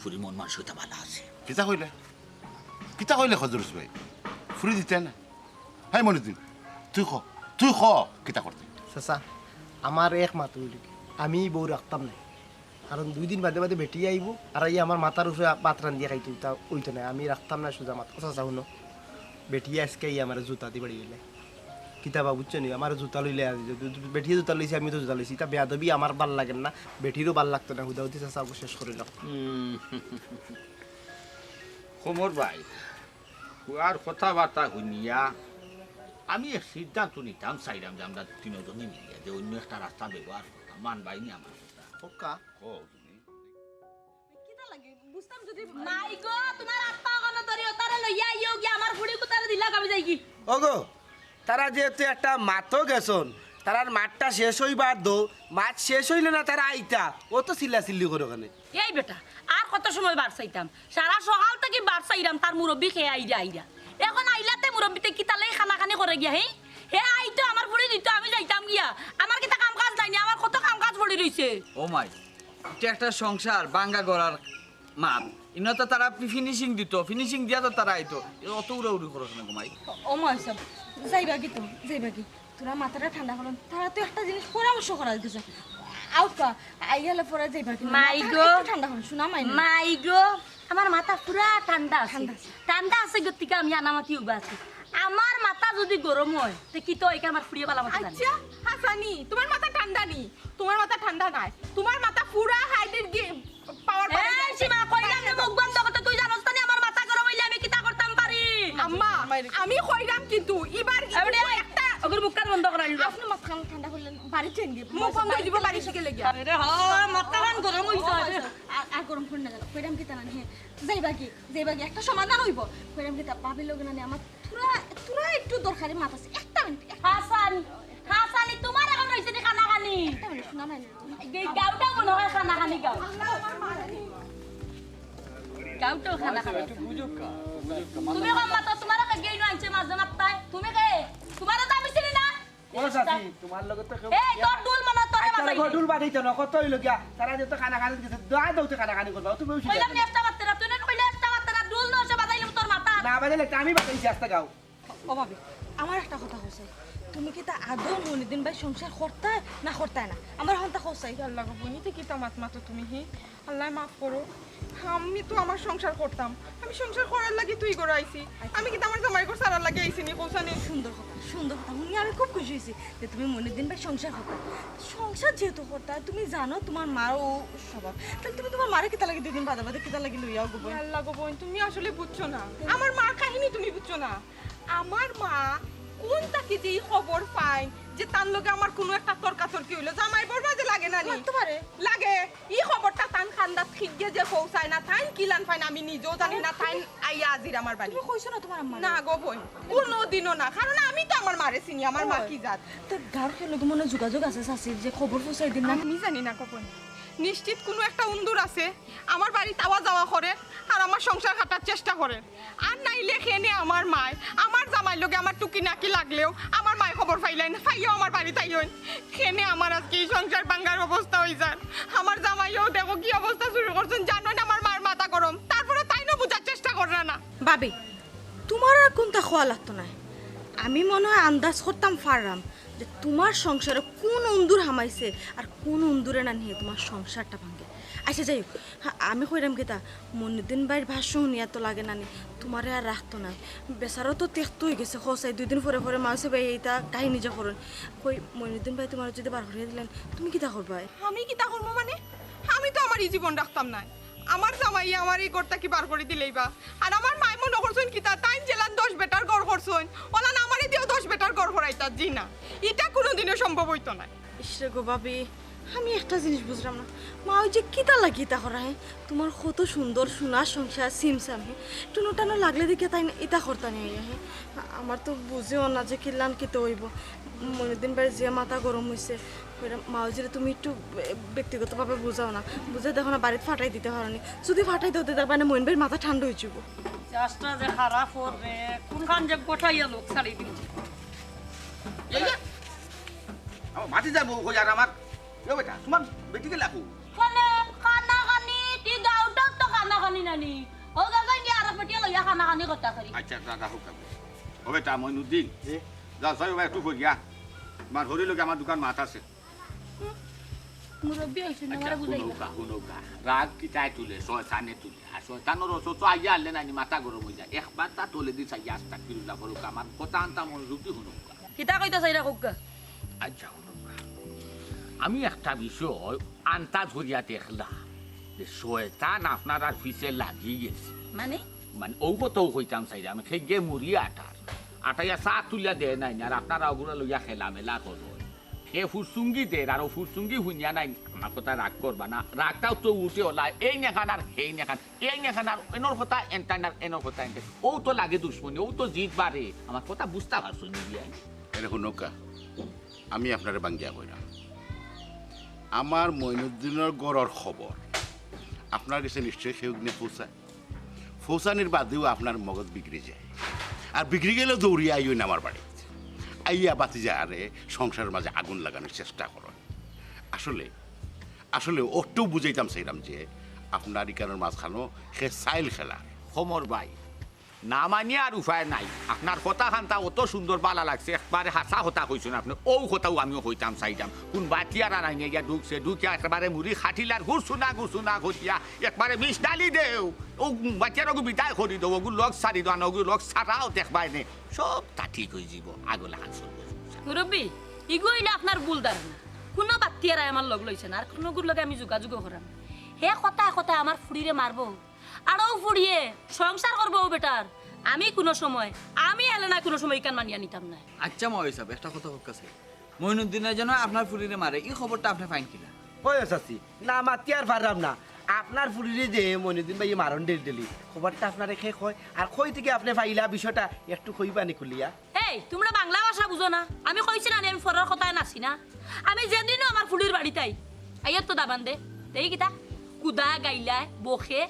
ফুড়ি মন মানসিকতা ভালা আছে। কিতা কইলে? কিতা কইলে খজরুস ভাই? ফুড়ি দিতে না? হাই মনিউদ্দিন, তুই ক, তুই ক, কিতা করতে? চাচা, আমার এক মাত অইলো কি, আমি বউ রাখতাম না। কারণ দুই দিন বাদে বাদে বেটি আইবো, আর ই আমার মাথার উপরে ভাত রান্ধিয়া খাইতো, ইতা অইতো নায়। আমি রাখতাম না সুজা মাত। ও চাচা, হুনো, বেটিয়ে আইজকে ই আমারে জুতা দি বাড়ি গেলে। কিতা বা বুঝছো নি? আমারে জুতা লইলে আজ, বেটিয়ে জুতা লইছে, আমি তো জুতা লইছি। ইতা বেয়াদবি আমার ভালা লাগের না, বেটিরও ভালা লাগতো না। হুদাহুদি চাচা শেষ করিলাও। হুম। কমল ভাই, ফুয়ার কথাবার্তা হুনিয়া আমি এক সিদ্ধান্ত নিতাম চাইরাম যে আমরা তিনজনে মিলিয়া যে অইন্য একটা রাস্তা ব্যবহার করতাম, মানবায়নি আমার কথা। পক্কা? ও, মাই গো, তুমার আব্বা অখানো ধরি, অতারে লইয়া আইও গিয়া, আমার ফুড়ি কুতারে দিলা গাবি যাইগি। ওগো, তারা যেহেতু একটা মাতো গেছন, তারার মাতটা শেষ অইবার দো, মাত শেষ অইলে না তারা আইতা, অত চিল্লাচিল্লি করো কেনে? এই বেটা, আর কত সময় বার চাইতাম? সারা সকাল থাকি বার চাইরাম, তার মুরব্বি খেয়ে আইরা আইরা। এখন আইলাতে মুরব্বিতে কিতালাই কানাকানি করে গিয়া, হে? হে আইতো, আমার ফুড়ি দিতো, আমি যাইতাম গিয়া। আমার কিতা কাম কাজ নাই নি? আমার কত কাম কাজ পড়ি রইছে। ও মাই, ইটা একটা সংসার, ভাঙ্গা ঘরর মাত। ইনো তো তারা ফি-, ফিনিশিং দিতো, ফিনিশিং দিয়া তো তারা আইতো। এ অত উড়াউড়ি করো কেনে গো মাই? ও মা, সব যাইবা কি তো, যাইবা কি? তোরা মাথাটা ঠান্ডা করো। তারা তো একটা জিনিস পরামর্শ করার কিছু। আউকা, আইয়ালে পরে যাইবা কি? মাই মাথাটা গো। একটু ঠান্ডা করো, শোনা মাই না। মাই গো, আমার মাথা পুরা ঠান্ডা আছে। ঠান্ডা আছে। ঠান্ডা আছে গতিকে আমি আনামাতি উবা আছি। আমার মাথা যদি গরম হয়, তে কি তো একে আমার ফুড়িয়ে বালা মাথা জানে? আচ্ছা, হাসানি, তোমার মাথা ঠান্ডা নি? তোমার মাথা ঠান্ডা নাই, তোমার মাথা পুরা হাইডের গি-, পাওয়ার বাড়াই এই যাচ্ছে। সীমা, কইলাম যে মুখ বন্ধ করতে, তুই জানোস না নি আমার মাথা গরম হইলে আমি কিতা করতাম পারি? আম্মা, আমি কইলাম কিন্তু, ইবার কিন্তু এবারে একটা ওগুর মুখটা বন্ধ করাই দিল। আপনি মাথাখান ঠান্ডা করলেন, বাড়ি চেন গিয়ে। মুখ বন্ধ হয়ে দিব, বাড়ি শিখে লেগে। আরে রে, হ, মাথাখান গরম হইছে। আর, আর গরম করে না গেল। কইলাম কি তা না, হ্যাঁ, যাইবা কি? যাইবা কি? একটা সমাধান হইব। কইলাম কি তা, ভাবির লগে না নি আমার তোরা, তোরা একটু দরকারি মাত আছে। একটা মিনিট, এক- হাসানি, হাসানি, তোমার এখন হইছে নি কানাকানি? একটা মিনিট, শোনা নাই না। এই গাউটা মনে হয় কানাকানি গাউ। গাউটাও কানাকানি। তুমি কম মাতো, তোমার আগে গেইনো আনছে মাঝে মাত্তায়। তুমি কে? তোমার তো আমি চিনি না। ও চাচি, তোমার লগে তো কেউ এই, তোর ডুল মনে হয় তোরে আচ্ছা, বাজাইছে। ডুল বাজাইতো না, কত হইলো গিয়া? তারা যে তো কানাকানি গেছে, দোয়া দৌতে কানাকানি করবা, তুমি ওই কইলাম নি একটা মাত্রা, তুই না কইলে একটা মাত্রা, ডুল নয় সে বাজাইলাম তোর মাথা। না বাজাইলে তো আমি বাজাইছি আস্তা গাউ। ও ভাবি, আমার একটা কথা কইছে, তুমি কিতা আদৌ মনিদিন ভাই সংসার করতায় না করতায় না? আমার হন্তা কইছে। আল্লাহ গো, বইনি তো কিতা মাত মাতো তুমি, হি? আল্লাহ মাফ করো, আমি তো আমার সংসার করতাম, আমি সংসার করার লাগি তুই করে আইছি, আমি কিন্তু আমার জামাই ঘর সারার লাগি আইছি নি, কইছানি? সুন্দর কথা, সুন্দর কথা, শুনি আমি খুব খুশি হইছি যে তুমি মনিদিন ভাই সংসার করতায়। সংসার যেহেতু করতায়, তুমি জানো তোমার মার ও স্বভাব, তাহলে তুমি তোমার মারে কিতা লাগি দুই দিন বাদে বাদে কিতা লাগি লইয়াও গো বইন? আল্লাহ গো বইন, তুমি আসলে বুঝছো না, আমার মার কাহিনী তুমি বুঝছো না। আমার মা কোন তাকে যে এই খবর পাইন যে তার লগে আমার কোনো একটা তর্কাতর্কি হইলো, জামাই বউর মাঝে লাগে না নি? লাগতে পারে। লাগে। এই খবরটা তান খান্দাত খিগে যে পৌঁছায় না, তাইন কিলান পাইন আমি নিজেও জানি না, তাইন আইয়া আজির আমার বাড়ি। তুমি কইছো না তোমার আম্মারে? না গো বইন, কোনোদিনও না, কারণ আমি তো আমার মারে চিনি, আমার মা ওই। কি জাত। তো গাঁওর কেউ লগে মনে যোগাযোগ আছে চাচির যে খবর পৌঁছাই দিন না? আমি জানি না গো বইন, নিশ্চিত কোনো একটা উন্দুর আছে, আমার বাড়িত আওয়া যাওয়া করে আর আমার সংসার কাটার চেষ্টা করে। আর নাইলে কেনে আমার মায় আমার জামাইর লগে আমার টুকি নাকি লাগলেও আমার মায় খবর পাইলাই না, পাইয়াও আমার বাড়িত আইয়ইন। কেনে আমার আজকে এই সংসার ভাঙ্গার অবস্থা হই যার। আমার জামাইও দেখো কি অবস্থা শুরু করছইন, জানো না আমার মার মাথা গরম, তারপরে তাইনও বুঝার চেষ্টা কররা না। ভাবি, তোমার আর কোনটা খোয়া লাগতো না। আমি মনে হয় আন্দাজ করতাম পাররাম যে তোমার সংসারে কোন উন্দুর হামাইছে আর কোন উন্দুরে না নিয়ে তোমার সংসারটা ভাঙে। আচ্ছা, যাই হোক, হ্যাঁ, আমি কইরাম কিতা, মনিদিন ভাইর ভাষ্য শুনিয়া তো লাগে না নি, তোমারে আর রাখতো না। বেচারা তো তেক্ত হয়ে গেছে, খোসাই দুই দিন পরে পরে মাউসে ভাই এইটা কাহিনী যে করুন। কই, মনিদিন ভাই তোমার যদি বার করিয়া দিলেন, তুমি কিতা করবায়? আমি কিতা করবো মানে? আমি তো আমার এই জীবন রাখতাম না। আমার জামাই আমার এই ঘর থাকি বার করি দিলেই বা। আর আমার মায় মনে করছইন কিতা, তাইন যেলান দশ বেটার ঘর করছইন, ওলান আমারে দিয়েও দশ বেটার ঘর করাইতা, জি না, ইটা কোনোদিনও সম্ভব হইতো না। ইসরে গো ভাবি, আমি একটা জিনিস বুঝলাম না, মা ওই যে কিতা লাগি ইতা করা, হ্যাঁ? তোমার কত সুন্দর সোনার সংসার, সিমসাম, হ্যাঁ? টুনো টানো লাগলে দেখে তাই ইতা করতা নিয়ে, হ্যাঁ? আমার তো বুঝেও না যে কিলান কিতা হইব। মনিদিন ভাইর যে মাথা গরম হইছে, কইরা, "মাউজিরে তুমি একটু, এ, ব্যক্তিগতভাবে বুঝাও না, বুঝে দেখো না বাড়িত ফাটাই দিতে পারো নি, যদি ফাটাই দাও তে তার মানে মইন ভাইর মাথা ঠান্ডা হয়ে যাবো।" চেষ্টা যে খারাপ ওর রে, কোনখান যে গোটাইয়া লোক ছাড়ি দিল। এই যে, আমার ভাতিজা বউ কই আর আমার, এ বেটা, তোমার বেটি গেলা কো? মানে, কানাকানি, তি গাউটাত তো কানাকানি নানি। ও গাজা ইন্ডিয়া আর বেটি লইয়া কানাকানি কথা করি। আচ্ছা, দাদা হোক। ও বেটা, মইনুদ্দিন, এ? যাও, যাও, ভাই, একটু করিয়া। তোমার হরি লগে আমার দোকান মাত আছে। মুরব্বি হইছে না, আচ্ছা, আমারে বুঝাইবা। হুনউক্কা, হুনউক্কা। রাগ কিতায় তুলে? শয়তানে তুলে। আর শয়তানর অস্ত্র তো আইয়া আনলে নানি মাথা গরম হই যায়। একবার তা তলে দি চাইয়া আস্তাগফিরুল্লাহ করুক, আমার কথা আনতা মনোযোগ দি হুনউক্কা। কিতা কইতা চাইরা কউক্কা? আচ্ছা, হুনউক্কা। আমি একটা বিষয় আন্তাজ করিয়া দেখলাম যে শয়তান আপনারার পিছে লাগি গেছে। মানে? মানে, ও কথাও কইতাম চাইরা আমি, খেগে মুড়ি আটার। আটাইয়া চা তুলিয়া দেয় নাই, আর আপনারা ওগুলা লইয়া খেলামেলা করো। হে ফুরসুঙ্গি দের, আর ও ফুরসুঙ্গি হুনিয়া নাই, আমার কথা রাগ করবা না। রাগটাও তো উঠে ওলা, এই নেখান আর হেই নেখান, এই নেখান আর এনর কথা এনতাইন আর এনর কথা এনতাইন। ও তো লাগে দুশমনি, ও তো জিত বাড়ে। আমার কথা বুঝতা পারছো নি বিয়াই? এরে হুনউক্কা, আমি আপনারে বাঙ্গিয়া কইরাম, আমার মইনুদ্দিনর ঘরর খবর আপনার গেছে নিশ্চয়ই কেউ গিনে পৌঁছায়। পৌঁছানির বাদেউ আপনার মগজ বিগড়ি যায়, আর বিগড়ি গেলে দৌড়িয়া আইওইন আমার বাড়িত। আইয়া বাতিজারে সংসারর মাঝে আগুন লাগানির চেষ্টা করইন। আসলে, আসলে অট্টু বুঝাইতাম চাইরাম যে আপনার ইখানর মাঝখানো হে চাইল খেলার। কমর ভাই, না মানিয়া আর উপায় নাই। আপনার কথা খান্তা অত সুন্দর বালা লাগছে, একবারে হাছা কথা কইছইন আপনে। অউ কথাউ আমিও কইতাম চাইরাম। কুন বাতিয়ার আনাইনে গিয়া ঢুকছে, ঢুকিয়া একবারে মুড়ি খাটিলার গুরসুনা গুরসুনা করিয়া একবারে বিষ ঢালি দেও। অউ বাতিয়ার অগু বিদায় করি দেও, অগু লগ ছাড়ি দেও, অগু লগ ছাড়াও দেখবায় নে। সবতা ঠিক অইযিবো, আগর লাখান চলবো। মুরব্বি, ইগু অইলে আপনার ভুল ধারণা। কুনু বাতিয়ারায় আমার লগ লইছে না, আর কুনুগুর লগে আমি যোগাযোগও করাম না। হে কথায় কথায় আমার ফুড়িরে মারবো, আর অউ ফুড়িয়ে সংসার করবো অউ বেটার। আমি কুনু সময়, আমি এলে না কুনু সময় ইখান মানিয়া নিতাম না। আইচ্ছা মাওই সাব, একটা কথা কউক্কা চাই, মইনুদ্দিনে যেন আপনার ফুড়িরে মারে, ই খবরটা আপনে পাইন কিলা? ওই চাচি, না মাতি আর পাররাম না। আপনার ফুড়িরে যে মইনুদ্দিন ভাইয়ে মারইন ডেলি ডেলি, খবরটা আপনারে কে কয়? আর কই থাকি আপনে পাইলা বিষয়টা একটু কইবা নি খুলিয়া? এই, তুমরা বাংলা ভাষা বুঝো না? আমি কইছি না নি আমি পরর কথায় নাচি না? আমি যেদিনও আমার ফুড়ির বাড়িত আই, আইয়ার তো দাবান দে। দেই কিতা? কুদায়, গাইলায়, বকে,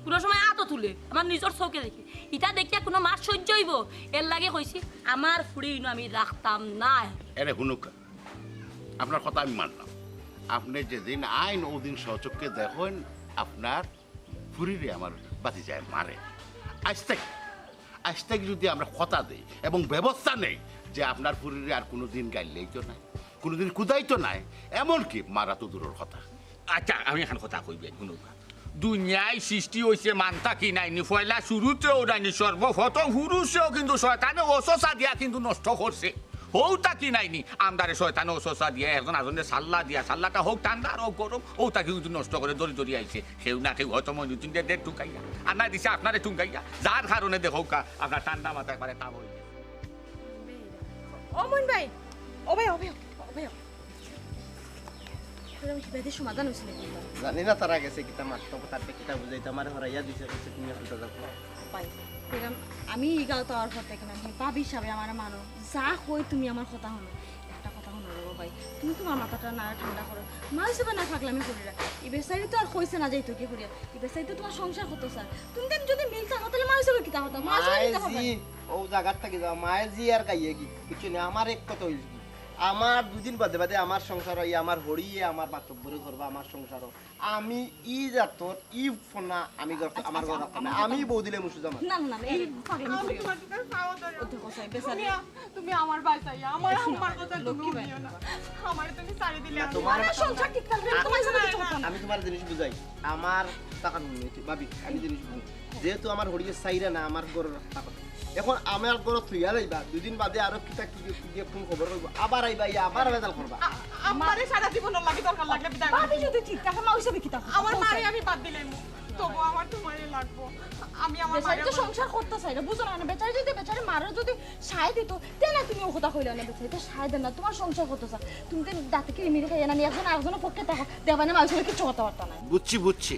কুনু সময় আতও তুলে, আমার নিজর চউখে দেখি। ইতা দেখিয়া কুনু মার সইজ্য অইবো? এরলাগি কইছি, আমার ফুড়ি ইনো আমি রাখতাম নায়। এরে হুনউক্কা, আপনার কথা আমি মানলাম। আপনে যেদিন আইন অউদিন স্বচক্ষে দেখইন আপনার ফুড়িরে আমার বাতিজায় মারে। আইজ থাকি, আইজ থাকি যুদি আমরা কথা দেই এবং ব্যবস্থা নেই যে আপনার ফুড়িরে আর কুনুদিন গাইল্লাইতো নায়, কুনুদিন কুদাইতো নায়, এমনকি মারা তো দূরর কথা। আইচ্ছা, আমি এখান কথা কইবে, হুনউক্কা। দুনিয়ায় সৃষ্টি অইছে মান থাকি নায়নি, পয়লা শুরুতেউ নায়নি, সর্বপ্রথম পুরুষেও কিন্তু শয়তানে ওয়াসওয়াসা দিয়া কিন্তু নষ্ট করছে। হউ থাকি নায়নি, আমরারে শয়তানে ওয়াসওয়াসা দিয়া, একজন আরজনরে সাল্লা দিয়া, সাল্লাটা হউক ঠান্ডা আর হউক গরম, অউ থাকি কিন্তু নষ্ট করে দরি দরি আইছে। কেউ না কেউ হয়তো মইনুদ্দিনরে দের ঠুকাইয়া, আর না দিছে আপনারে ঠুকাইয়া, যার কারণে দেখউক্কা, আপনার ঠান্ডা মাথা একবারে তাপ অইগেছে। ও মইন ভাই, ও ভাই, ও ভাই, ও ভাই। এরম হিবাদি সমাধান অইছে নাকি? জানি না তারা গেছে কিতা মাততো, তারপরে কিতা বুঝাইতো, আমারে হরাইয়া দিছে, কইছে তুমি এখন তো যাও। ভাই, এরম আমি ই গাঁওত আওয়ার পর থাকি না, আমি ভাবি হিসাবে আমারে মানো, যা কই তুমি আমার কথা হুনো। একটা কথা হুনো রে ভাই, তুমি তুমার মাথাটা না ঠান্ডা করো। মাই সাবে না পাগলামি করিরা। ই বেচারি তো আর কইছে না যাইতো কিতা করিয়া। ই বেচারি তো তুমার সংসার করতো চায়। তুমি দেন যুদি মিল থাকো, তাইলে মাই সাবে কিতা কথা? মাই সাবে কিতা কথা? মায়ে জি, ও জাগার থাকি যাও, মায়ে জি আর গাইয়ে কি? বুঝছো নি? আমার এক কথা অইছে কি? আমার দুদিন বাদে বাদে আমার সংসার অইয়া, আমার হরিয়ে আমার মাতব্বরি করবা, আমার সংসারও। আমি ই জাতর, ই ফোনা, আমি ঘর, আচ্ছা, আমার আচ্ছা, ঘর রাখতাম না। আমি বউ দিলে মুসু জামা। না, না, না, এই পাগলামি আমি করিও না। তোমার দুটার পাও ধরে। ও দেখো, সাহেব, বেচারি। তুমি, তুমি আমার বাঁচাইয়া, আমার আম্মার কথা তুমি লক্ষ্মী নিও না। আমারে তুমি ছাড়ি দিলে না, আমি তোমার আমার সংসার ঠিক থাকবে না, তোমার সাথে কিছু কথা না। আমি তোমার জিনিস বুঝাই। আমার টাকা নুন নেই, ভাবি, আমি জিনিস বুঝাই। যেহেতু আমার হরিয়ে চাইরা না, আমার ঘর রাখতা কথা। এখন আমার ঘর থইয়া যাইবা, দুদিন বাদে আরো কিতা কি কি দিয়ে কোন খবর অইবো, আবার আইবা, আইয়া আবার ভেজাল করবা। আ-, আমারে সারা জীবনর লাগি দরকার লাগলে বিদায় করে ভাবি দিন। যদি ঠিক থাকে, মা হিসাবে কিতা কথা? আমার মারে আমি বাদ দিলাইমু, তবু আমার তোমারে লাগবো। আমি আমার মারে বেচারি তো আমার সংসার করতে চায় না, বুঝো না, বেচারি যদি, বেচারি মারে যদি সায় দিত, তেলে তুমি ও কথা কইলা না, বেচারি তো সায় দেয় না, তোমার সংসার করতে চায়। তুমি তো দাঁতে কিরি মিরি খাইয়া না, একজন আরেকজনের পক্ষে থাকো, দেখবানে মা হিসাবে কিচ্ছু করতে পারতা না। বুঝছি, বুঝছি,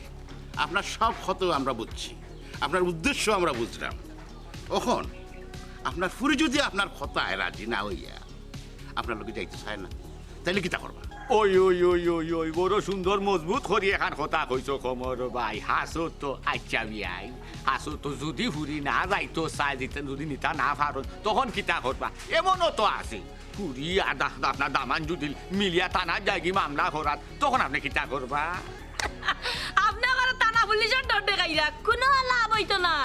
আপনার সব কথা আমরা বুঝছি, আপনার উদ্দেশ্য আমরা বুঝলাম। অখন আপনার ফুরি যদি আপনার কথায় রাজি না অইয়া আপনার লগে যাইতে চায় না, তাইলে কিতা করবা? ওই, ওই, ওই, ওই, ওই, বড় সুন্দর মজবুত করি এখান কথা কইছো কমর ভাই। হাসো তো, আইচ্ছা বিয়াই, হাসো তো, যদি ফুরি না যাইতো চায়, যদি নিতা না পারো, তখন কিতা করবা? এমনও তো আছে, ফুরি আর দা-, আপনার দামান যদি মিলিয়া থানাত যায়গি মামলা করাত, তখন আপনে কিতা করবা? আপনে করে থানা পুলিশর ডর দেখাইরা, কুনু লাভ অইতো না।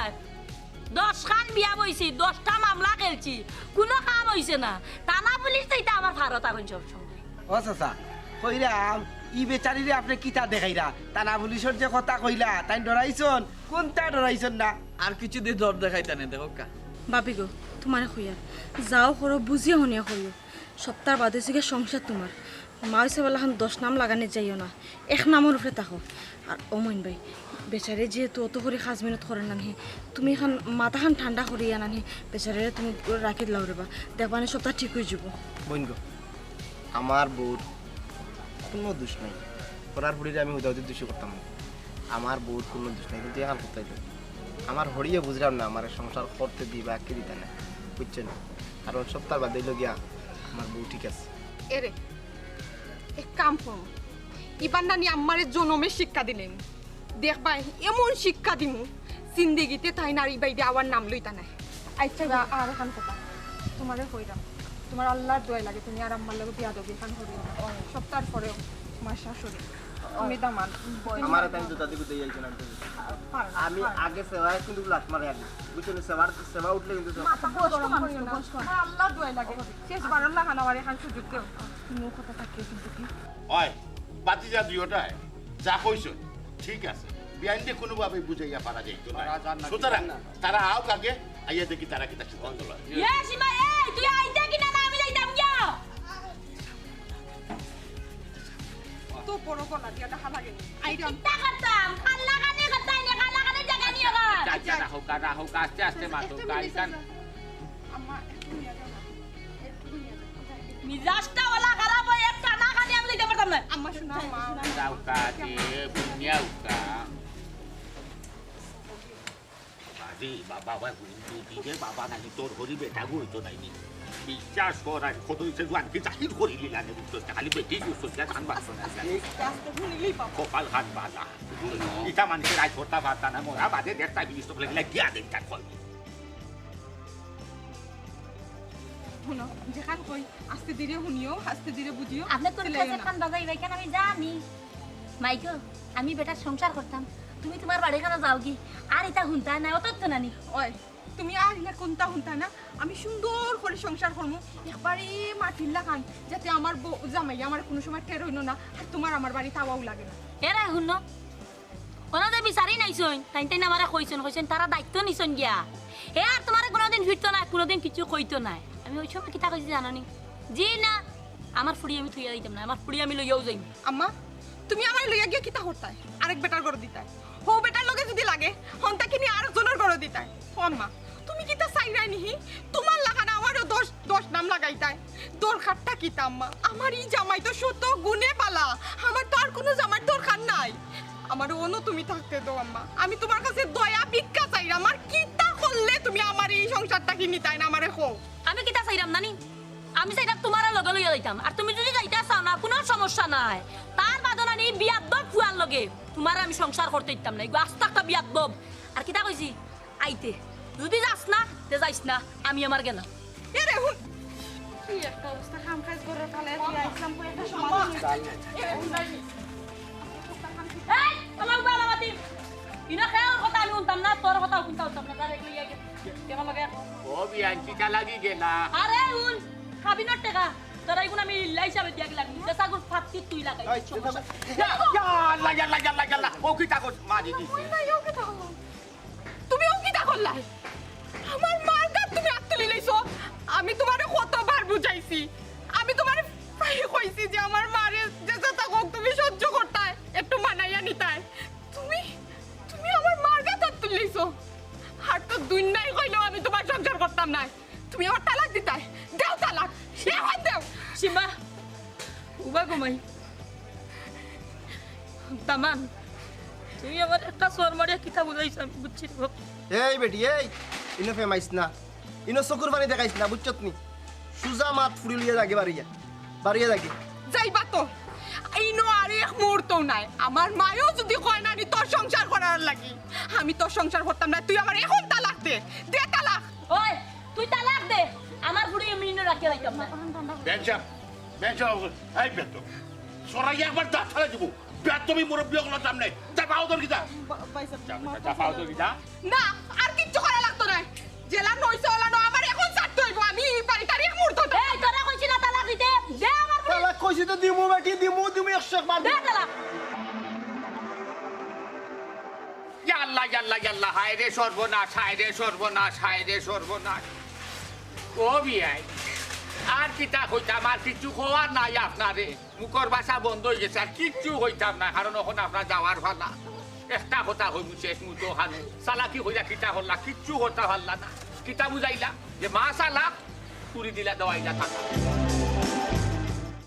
দশ খান বিয়া বইছি, দশটা মামলা খেলছি, কুনু কাম অইছে না। থানা পুলিশ তো ইতা আমার ফারত আগুন সব সময়। ও চাচা, কইরাম, ই বেচারিরে আপনে কিতা দেখাইরা? থানা পুলিশর যে কথা কইলা, তাইন ডরাইছন? কুনটা ডরাইছন না? আর কিছু দি ডর দেখাইতা নে, দেখউক্কা। ভাবি গো, তোমারে কইয়ার, যাও করো, বুঝিয়া হুনিয়া করিও। সপ্তাহ বাদে অইছে গিয়া সংসার তোমার। মা হিসাবে লাখান দশ নাম লাগানি যাইও না, এক নামর উপরে থাকো। আর ও মইন ভাই, বেচারে যেহেতু অত করি কাজ মেহনত করে না নি, তুমি এখান মাথাখান ঠান্ডা করিয়া না নি, বেচারে তুমি রাখি দিলাও রে বা, দেখবানে সপ্তাহ ঠিক অইযিবো। বইন গো, আমার বউর কুনু দুষ নাই। পরার ফুড়িরে আমি হুদাহুদি দুষি করতাম না। আমার বউর কুনু দুষ নাই, কিন্তু এখান করতে হইতো। আমার হরিয়ে বুঝলাম না, আমার সংসার করতে দিবা কি দিতা না, বুঝছেন? কারণ সপ্তাহ বাদে অইলো গিয়া আমার বউ ঠিক আছে। এরে, এক কাম করো, ইবার নানি আমারে জনমে শিক্ষা দিলেন। দেখবায়, এমন শিক্ষা দিমু, জিন্দেগিতে তাইন আর ই বাড়িত আওয়ার নাম লইতা নায়। আচ্ছা, আর এখান কথা, তুমারে কইরাম, তুমার আল্লার দোয়াই লাগে, তুমি আর আম্মার লগে বিয়াদবি এখান করিও না। সপ্তাহর পরেও তুমার শাশুড়ি, তুমি দামান। আমারে তাইন জুতা দি গুতাই আইছো না, আমি তো পারো না, আমি পারো না। আগে সেবা কিন্তু লাশ মারে আগে, বুঝছো নি? সেবার, সেবা উঠলে কিন্তু সেবা। মাথা গরম করিও না, তুমার আল্লার দোয়াই লাগে। শেষ বারর লাখান আবার এখান সুযোগ দেও। তুমি কথা থাকিও কিন্তু কি? ওই, বাতিজা দুইওটায় যা কইছো, ঠিক আছে। বিয়াইনরে কুনুভাবে বুঝাইয়া পারা যাইতো না। পারা যার না, সুতরাং না। তারা আউক আগে, আইয়া দেখি তারা কিতা সিদ্ধান্ত লয়। এ সীমা, এই, তুই আইতে কি না, না আমি যাইতাম গিয়া? তো বড় গলা দিয়া ডাহা লাগে নি। আইতাম। চিন্তা করতাম, কান্নাকানি করতাই নে, কান্নাকানি জাগা নিয়ে গা। আচ্ছা, আচ্ছা, রাহো কা, রাহো কা, আস্তে আস্তে মাতো কা, আইতাম। আম্মা, একটু নিয়ে যাও না। একটু নিয়ে যাও। মিজাজটা ওলা খারাপ হয়, এক টানা খালি আমি দিতে পারতাম না। আম্মা, শোনো, মা। যাও কা, দে, বুনিয়াও কা। বাবা রে, বাবা, বাবা, হুইল দুই দিকে বাবা নাকি তোর হরি বেটা গো, হইতো নাইনি। বিশ্বাস কর, আর কত দিছে জোয়ান কি জাহির করি লিলা নে, বুঝছস না, খালি বেটি বুঝছস না, জান বাঁচতো না। আস্তে আস্তে হুনিলেই বাবা। কপাল খান বালা। ইটা মানুষের আজ হতা বার্তা না, মরা বাদে দেখতা বিলিস তো ফেলে গিয়া দেন তার ফল। হুনো, যেখান কই, আস্তে ধীরে হুনিও, আস্তে ধীরে বুঝিও, আপনি কোন চিল্লাইও কাছে না। কান বাজাই ভাই, কেন আমি জানি? মাইকো, আমি বেটার সংসার করতাম, তুমি তুমার বাড়ি খানো যাওগি, আর ইতা হুনতায় না, অত তো নানি। ওই, তুমি আর ইলা কুনতা হুনতায় না, আমি সুন্দর করি সংসার করমু, একবারে মাটির লাখান, যাতে আমার বউ, জামাই আমার কুনু সময় টের অইলো না, আর তুমার আমার বাড়িত আওয়াও লাগে না। এরে হুনো, অনো যে বিচারি নাইছইন, তাইন তাইন আমারে কইছইন, কইছইন তারা দায়িত্ব নিছইন গিয়া। হে আর তুমারে কুনুদিন ফিরতো নায়, কুনুদিন কিচ্ছু কইতো নায়। আমি ওই সময় কিতা কইছি জানো নি? জি না, আমার ফুড়ি আমি থইয়া যাইতাম না, আমার ফুড়ি আমি লইয়াউ যাইমু। আম্মা, তুমি আমারে লইয়া গিয়া কিতা করতায়? আরেক বেটার ঘরো দিতায়? হউ বেটার লগে যুদি লাগে, হন্তা কিনি আরেকজনর ঘরো দিতায়? ও আম্মা, তুমি কিতা চাইরায় নিহি? তুমার লাখান আমারও দশ, দশ নাম লাগাইতায়। দরকারটা কিতা আম্মা? আমার ই জামাই তো শত গুণে বালা। আমার তো আর কুনু জামাইর দরকার নাই। আমারে অনো তুমি থাকতে দেও আম্মা। আমি তুমার কাছে দয়া ভিক্ষা চাইরাম। আমার কিতা করলে তুমি আমার ই সংসার থাকি নিতায় না, আমারে কও। আমি কিতা চাইরাম নানি? আমি চাইরাম তুমারে লগে লইয়া যাইতাম। আর তুমি যুদি যাইতা চাও না, কুনু সমস্যা নাই। তার বাদে নানি বিয়াদ্দব ফুয়ার লগে তুমারে আমি সংসার করতে দিতাম না। ইগু আস্তা একটা বিয়াদ্দব। আর কিতা কইছি? আইতে। যুদি যাস না, তে যাইস না, আমি আমার গেলাম। এরে হুন। কি একটা অবস্থা, কাম কাজ করে ফালে, তুই আইসলাম কই একটা সমাধান হইছে। এরে হুন, এই, আমার বাবা মাতি। ইনো কেউর কথা আমি হুনতাম না, তোর কথাও হুনতাম, হুনতাম না, তার এগুলো ইয়ে গেছে। কেমন লাগে? ও বিয়ান, কিতা লাগি গেলা? আরে হুন, খাবি না টেকা। তোরা এগুলো আমি ইল্লা হিসাবে দিয়া গেলাম। যে সাগুর ফাত্তি তুই লাগাই, এই, সমস্যা। ইয়া, ইয়া, আল্লাহ, ইয়া আল্লাহ, ইয়া আল্লাহ, ইয়া আল্লাহ। ও কিতা কর, মারি দিছে। ওই না, ইয়ো কিতা করলো? তুমি ও কিতা করলায়? আমার মার গাত তুমি আত তুলি লইছো। আমি তুমারে কতবার বুঝাইছি, আমি তুমারে প্রায় কইছি যে আমার মারে যে যেতা কউক তুমি সহ্য করতায়, একটু মানাইয়া নিতায়। তুমি, তুমি আমার মার গাত আত তুলি লইছো। আর তো দুনিয়ায় কইলেও আমি তুমার সংসার করতাম নায়। তুমি আমার তালাক দিতায়, দেও তালাক, এখন দেও। সীমা, উবা ঘুমাই। দামান, তুই আমার একটা চড় মারিয়া কিতা বুঝাইছ, আমি বুঝছি রে বাপ। এই বেটি, এই, ইনো ফেমাইস না, ইনো চকুর পানি দেখাইস না, বুঝছত নি? সুজা মাত ফুড়ি লইয়া যাগে বাড়িয়া, বাড়িয়া যাগে। যাইবা তো, ইনো আর এক মুহূর্তও নাই। আমার মায়ও যুদি কয় না, আমি তোর সংসার করার লাগি, আমি তোর সংসার করতাম না, তুই আমার এখন তালাক দে, দে তালাক। ওই, তুই তালাক দে, আমার ফুড়ি আমি ইনো রাখিয়া যাইতাম না। বেঞ্চাম, বেঞ্চাম, এই বেতো, সরাই একবার দাঁত ফালাই দিব। বেয়াদবি মুরব্বি অকলর সামনে। যা পাও তোর কিতা? বা-, ভাইসাব, যা, মাফ যা, যা, পাও তোর কিতা? না, আর কিচ্ছু করা লাগতো নায়। যেলা নইছে ওলা নয়, আমার এখন ছাড়তে হইব। আমি এই বাড়িত আর এক মুহূর্ত থাকতে এই, তোরা কইছি না তালাক দিতে? দে আমার ফুড়ি। তালাক কইছি তো দিমু বেটি, দিমু, দিমু একশো একবার। দে তালাক। ইয়া আল্লাহ, ইয়া আল্লাহ, ইয়া আল্লাহ, হায় রে সর্বনাশ, হায় রে সর্বনাশ, হায় রে সর্বনাশ। ও বিয়াই, আর কিতা কইতাম, আর কিচ্ছু কওয়ার নাই আপনারে। মুখর ভাষা বন্ধ অই গেছে, আর কিচ্ছু কইতাম না, কারণ অখন আপনার যাওয়ার পালা। একটা কথা কইমু শেষ মুহূর্ত খানো, চালাকি কইরা কিতা করলা, কিচ্ছু করতা পারলা না। কিতা বুঝাইলা যে মা চালাক, তুলি দিলা, দেওয়াইলা টাকা।